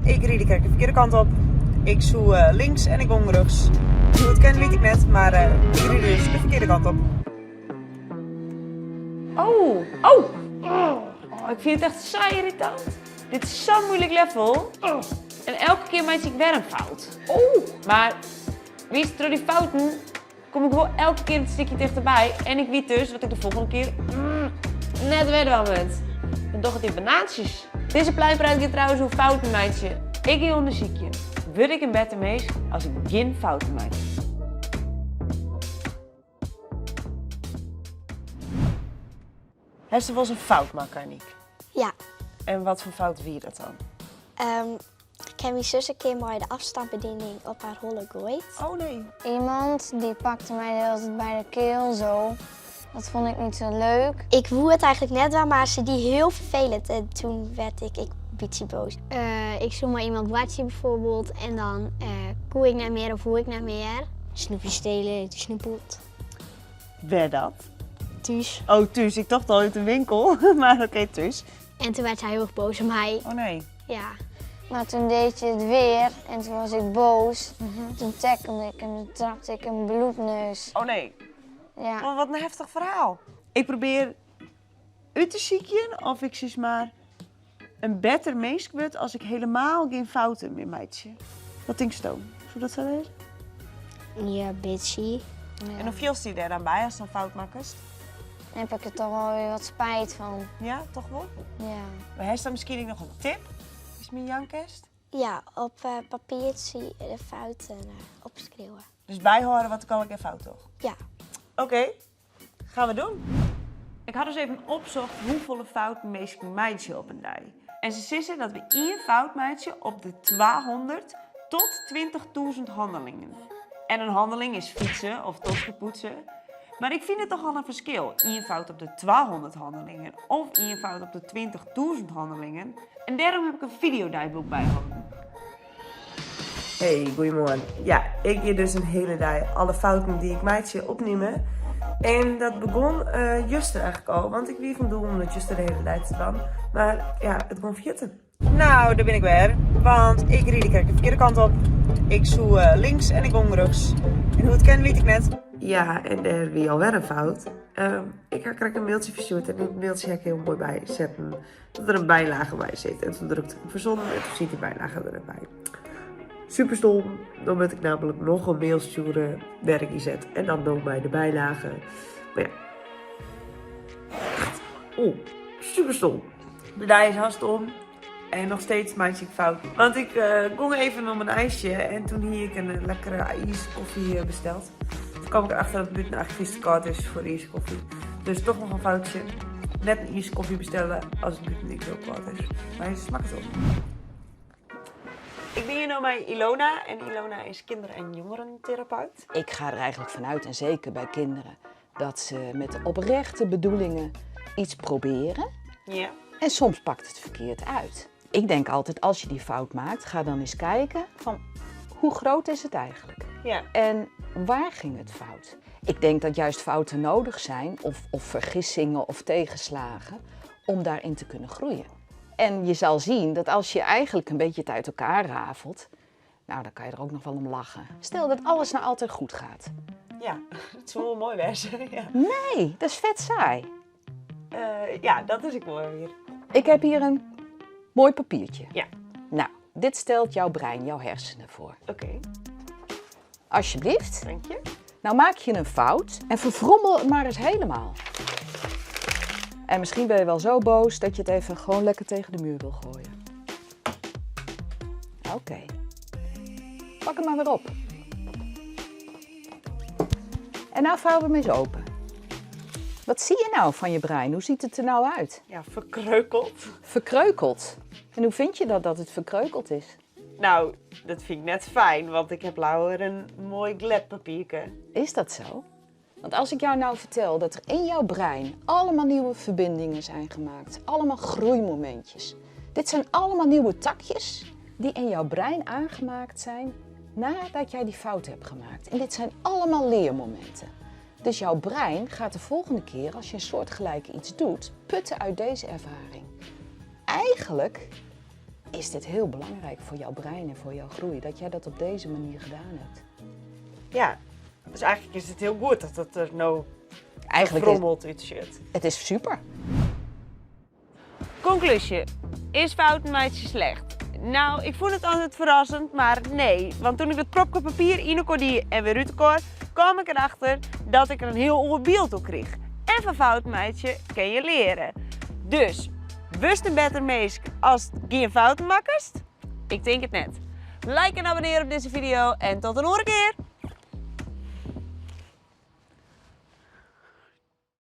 Ik ried krekt de ferkearde kant op. Ik soe links en ik gong rjochts. Hoe it kin wit ik net, mar ik ried dus de ferkearde kant op. Oh, oh! Oh, ik fyn it echt sa yrritant. Dit is sa'n muoilik level. En elke kear meitsje ik wer in fout. Oh, mar witst, troch dy fouten kom ik wol elke kear in stikje tichterby. En ik wit dus wat ik de folgjende kear net wer dwaan moat. Dan doch it dy banaantsjes. Dizze Pleinpraat giet trouwens oer fouten meitsje. Ik gean ûndersykjen, wurd ik in better minsk as ik gjin fouten meitsje? Hast wolris in fout makke, Aniek? Ja. En wat foar fout wie dat dan? Ik ha myn sus in kear mei de afstânsbediening op har holle goaid. Oh nee. Iemand die pakte mij de hele tijd bij de keel zo. Dat vond ik niet zo leuk. Ik woe it eigenlik net dwaan, mar se die hiel ferfelend en toen werd ik ek bytsje boas. Ik soe mei iemand boartsje bijvoorbeeld en dan koe ik net mear of woe ik net mear. Snoepje stelen út de snoeppot. Wêr dat? Thús. Oh, thús. Ik tocht al út de winkel, mar oké, thús. En toen werd zij heel erg boos op mij. Oh nee. Ja. Maar toen deed je het weer en toen was ik boos. Toen tackelde ik hem, toen trapte ik een bloedneus. Oh nee. Ja. Oh, wat in heftich ferhaal. Ik probearje út te sykjen oft ik sis mar in better minsk wurd as ik hielendal gjin fouten mear meitsje. Wat tinksto? Soe dat sa wêze? Ja, bytsje. En hoe fielst dy dêr dan by ast in fout makkest? Dan heb ik er toch wel weer wat spijt van. Ja, toch wol? Ja. Mar hast dan miskien ek noch in tip dy'tst my jaan kinst? Ja, op papiertsje de fouten opskriuwe. Dus byhâlde wat ik allegear fout doch? Ja. Oké, gaan we doen. Ik ha dus even opsocht hoefolle fouten minsken meitsje op in dei. En se sizze dat we ien fout meitsje op de 200 tot 20.000 hannelingen. En in hanneling is fytse of toskepoetse. Mar ik fyn it toch al in ferskil, ien fout op de 200 hannelingen of ien fout op de 20.000 hannelingen. En dêrom ha ik in fideodeiboek byholden. Hey, goeiemoarn. Ja, ik gean dus in hiele dei alle fouten dy't ik meitsje opnimme. En dat begûn juster eigenlik al, want ik wie fan doel om dat juster de hiele dei te dwaan. Mar ja, it gong ferjitten. Nou, dêr bin ik wer, want ik ried krekt de ferkearde kant op. Ik soe links en ik gong rjochts. En hoe't it kin wit ik net. Ja, en dêr wie alwer in fout. Ik ha krekt in mailtsje ferstjoerd en yn it mailtsje ha ik hiel moai bysetten dat der in bylage by sit. En toen drukte ik op verzonden en toen siet dy bylage der net by. Super stom. Dan moat ik namelijk noch in mail stjoere wêr't ik dy set en dan no mei de bylage. Mar ja. Echt, oh, super stom. De dei is hast om en noch steeds meitsje ik fouten. Want ik gong even om in ijsje en toen hie ik in lekkere iiskoffie besteld. Toen kwam ik erachter dat it bûten eigenlik fierste kâld is foar iiskoffie. Dus toch noch in foutsje. Net in iiskoffie bestelle as it bûten ek hiel kâld is. Mar it smakket wol. Ik bin hjir no mei Ilona en Ilona is kinder- en jongerentherapeut. Ik ga er eigenlijk vanuit, en zeker bij kinderen, dat ze met oprechte bedoelingen iets proberen. En soms pakt het verkeerd uit. Ik denk altijd, als je die fout maakt, ga dan eens kijken van hoe groot is het eigenlijk? En waar ging het fout? Ik denk dat juist fouten nodig zijn, of vergissingen of tegenslagen, om daarin te kunnen groeien. En je zal zien dat als je eigenlijk een beetje het uit elkaar rafelt, dan kan je er ook nog wel om lachen. Stel dat alles nou altijd goed gaat. Ja, het zou wel mooi wezen. Ja. Nee, dat is vet saai. Ja, dat is ik mooi weer. Ik heb hier een mooi papiertje. Dit stelt jouw brein, jouw hersenen voor. Alsjeblieft. Dank je. Nou maak je een fout en verfrommel het maar eens helemaal. En misschien ben je wel zo boos dat je het even gewoon lekker tegen de muur wil gooien. Oké. Pak hem maar weer op. En nou vouwen we hem eens open. Wat zie je nou van je brein? Hoe ziet het er nou uit? Ja, verkreukeld. Verkreukeld. En hoe vind je dat, dat het verkreukeld is? Dat vind ik net fijn, want ik heb lauwer een mooi glad papierke. Is dat zo? Want als ik jou nou vertel dat er in jouw brein allemaal nieuwe verbindingen zijn gemaakt, allemaal groeimomentjes. Dit zijn allemaal nieuwe takjes die in jouw brein aangemaakt zijn nadat jij die fout hebt gemaakt. En dit zijn allemaal leermomenten. Dus jouw brein gaat de volgende keer, als je een soortgelijke iets doet, putten uit deze ervaring. Eigenlijk Is dit heel belangrijk voor jouw brein en voor jouw groei, dat jij dat op deze manier gedaan hebt. Ja, dus eigenlijk is het heel goed dat het er nou Eigenlijk is frommelt uit shit. het is super. Conclusie. Is fouten meisje slecht? Nou, ik vond het altijd verrassend, maar nee. Want toen ik dat propje papier in die en weer uit elkaar, kwam ik erachter dat ik er een heel ander beeld op kreeg. En van fouten meisje kun je leren. Dus, wist een beter meesk als het geen fouten makkest? Ik denk het net. Like en abonneer op deze video en tot een andere keer!